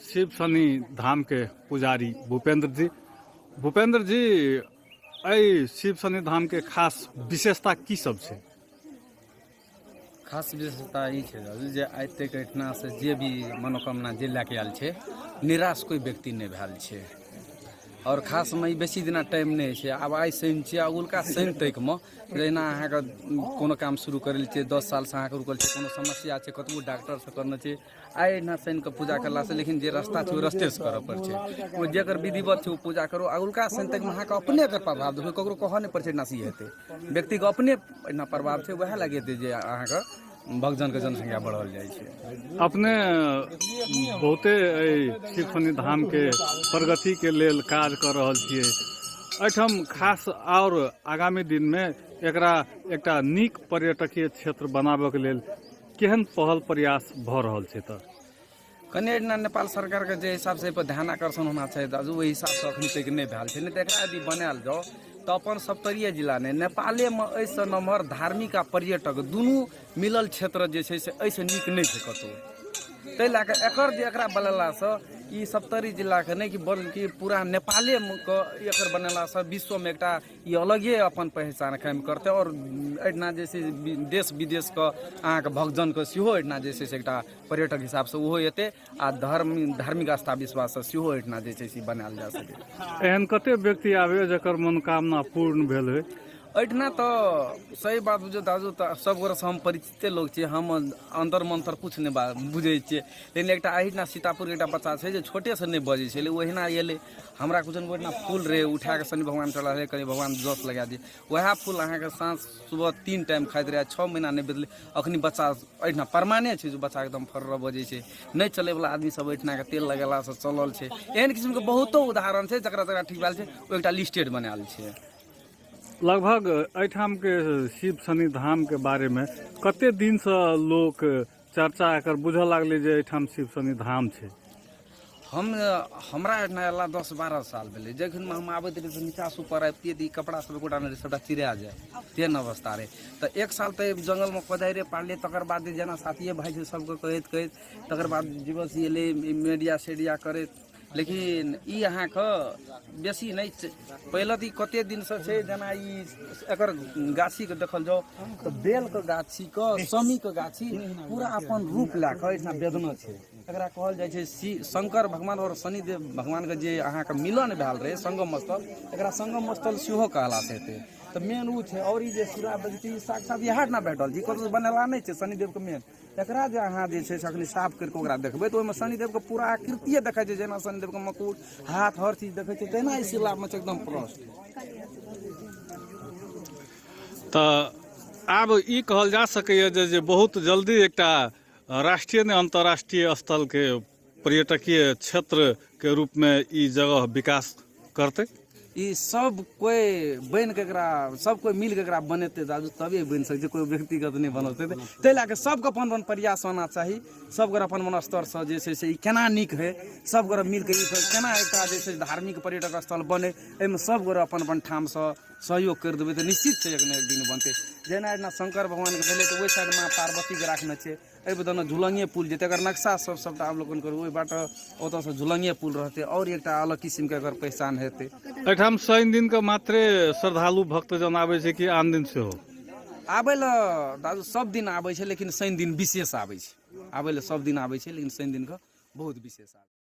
शिव शनि धामके पुजारी भूपेंद्र जी। भूपेंद्र जी, एहि शिव शनि धामके खास विशेषता की सब छै? खास विशेषता ई छै दादू जे आइ तक एहिठिनासँ जे भी मनोकामना जे लए कऽ आयल छै, निराश कोइ व्यक्ति नहि भेल छै। आओर खासमे ई बेसी दिना टाइम नहि होइ छै। आब आइ शनि छियै, अगुलका शनि तकमे जहिना अहाँके कोनो काम शुरू करै लए छियै, 10 सालसँ अहाँके रुकल छै, कोनो समस्या छै, कतबो डॉक्टरसँ करने छै, आइ एहिना शनिके पूजा करलासँ, लेकिन जे रास्ता छै ओहि रस्तेसँ करऽ पड़ै छै। ओ जेकर विधिवत छै ओ पूजा करू, अगुलका शनि तकमे अहाँके अपने एकर प्रभाव देखबै, ककरो कहऽ नहि पड़ै छै। एहिना ई हेतै, व्यक्तिके अपने एहिना प्रभाव छै, वएह लगेतै जे अहाँके भक्तजनके जनसंख्या बढ़ल जाइ छै। अपने बहुते एहि शिव शनि धामके प्रगतिके लेल काज कऽ रहल छियै। एहिठाम खास आओर आगामी दिनमे एकरा एकटा नीक पर्यटकीय क्षेत्र बनाबऽके लेल केहन पहल प्रयास भऽ रहल छै? तऽ कनि एहिना नेपाल सरकारके जे हिसाबसँ एहिपर ध्यान आकर्षण होना चाही दाजू, ओहि हिसाबसँ अखन तक नहि भेल छै। नहि तऽ एकरा यदि बनायल जाउ तऽ अपन सप्तरीय जिला नहि, नेपालेमे एहिसँ नमहर धार्मिक आ पर्यटक दुनू मिलल क्षेत्र जे छै से एहिसँ नीक नहि छै कतहु। ताहि लए कऽ एकर जे एकरा बनेलासँ ई सप्तरी जिलाके नहि कि बल्कि पूरा नेपालेमे एकर बनेलासँ विश्वमे एकटा ई अलगे अपन पहचान कायम करतै। आओर एहिठिना जे छै देश विदेशके अहाँके भक्तजनके सेहो एहिठिना जे छै से एकटा पर्यटक हिसाबसँ ओहो एतै आ धर्म धार्मिक आस्था विश्वाससँ सेहो एहिठिना जे छै से बनायल जा सकै। एहन कते व्यक्ति आबैए जकर मनोकामना पूर्ण भेल होइ? एहिठिना तऽ सही बात बुझियौ दादू, तऽ सब गोरेसँ हम परिचिते लोक छियै, हम अन्तर मंतर किछु नहि बात बुझै छियै। लेकिन एकटा एहिठिना सीतापुरके एकटा बच्चा छै जे छोटेसँ नहि बजै छलै, ओहिना एलै हमरा किछु नहि, ओहिठिना फूल रहै, उठा कऽ शनि भगवान चढ़ा रहै, कहलियै भगवान जस लगा दियै। वएह फूल अहाँके साँझ सुबह 3 टाइम खाइत रहै, 6 महीना नहि बदलै। अखनी बच्चा एहिठिना प्रमाणे छै जे बच्चा एकदम फर्र बजै छै। नहि चलैवला आदमी सब एहिठिनाके तेल लगेलासँ चलल छै। एहन किसिमके बहुतो उदाहरण छै जकरा जकरा ठीक भेल छै, ओ एकटा लिस्टेड बनायल छै। लगभग एहिठामके शिव शनि धामके बारेमे कते दिनसँ लोक चर्चा एकर बुझऽ लागलै जे एहिठाम शिव शनि धाम छै? हमरा एहिठिना अयला 10-12 साल भेलै। जखन हम आबैत रहियै तऽ नीचासँ ऊपर आबितियै तऽ ई कपड़ा सब एकोटा नहि रहै, सबटा चिरा जाय, तेहन अवस्था रहै। तऽ 1 साल तऽ जंगलमे कोदारिए पारलियै। तकर बाद जेना साथिए भाइ छै सबके कहैत कहैत, तकर बाद जीवस एलै मीडिया सेडिया करैत। लेकिन ई अहाँके बेसी नहि, पहिले तऽ ई कते दिनसँ छै। जेना ई एकर गाछीके देखल जाउ तऽ बेलके गाछीके शमीके गाछी पूरा अपन रूप लए कऽ एहिठिना बेदना छै। एकरा कहल जाइ छै शंकर भगवान आओर शनिदेव भगवानके जे अहाँके मिलन भेल रहै संगम स्थल, एकरा संगम स्थल सेहो कहला से हेतै। तऽ मेन ओ छै। आओर ई जे सूरा देखै छी, ई साक्षात इएह ठिना भेटल छै, कतहु बनेला नहि छै शनिदेवके मेन। एकरा जे अहाँ जे छै से अखनी साफ करि कऽ ओकरा देखबै तऽ ओहिमे शनिदेवके पूरा आकृतिए देखै छै, जेना शनिदेवके मकुट हाथ हर चीज देखै छै तहिना ई शिलामे छै एकदम प्रस्ट। तऽ आब ई कहल जा सकैए जे बहुत जल्दी एकटा राष्ट्रीय नहि अंतर्राष्ट्रीय स्थलके पर्यटकीय क्षेत्रके रूपमे ई जगह विकास करतै। ई सब कोइ बनि कऽ एकरा सब कोइ मिल कऽ एकरा बनेतै दादू तबे बनि सकै छै, कोइ व्यक्तिगत नहि बना सकतै। ताहि लए कऽ सबके अपन अपन प्रयास होना चाही, सबके अपन अपन स्तरसँ जे छै से ई केना नीक होइ, सब गोटे मिल कऽ ई केना एकटा जे छै धार्मिक पर्यटक स्थल बनै, एहिमे सब गोटे अपन अपन ठामसँ सहयोग करि देबै तऽ निश्चित छै एक ने एक दिन बनतै। जेना एहिना शंकर भगवानके भेलै तऽ ओहि साइड माँ पार्वतीके राखने छै, एहि बदलमे झुलनिये पुल जेतै। एकर नक्शा सब सबटा अवलोकन करू, ओहि बाट ओतऽसँ झुलनिये पुल रहतै आओर एकटा अलग किसिमके एकर पहचान हेतै। एहिठाम शनि दिनके मात्रे श्रद्धालु भक्तजन आबै छै कि आन दिन सेहो? आबै लए दादू सब दिन आबै छै, लेकिन शनि दिन विशेष आबै छै। आबै लए सब दिन आबै छै, लेकिन शनि दिनके बहुत विशेष आबै छै।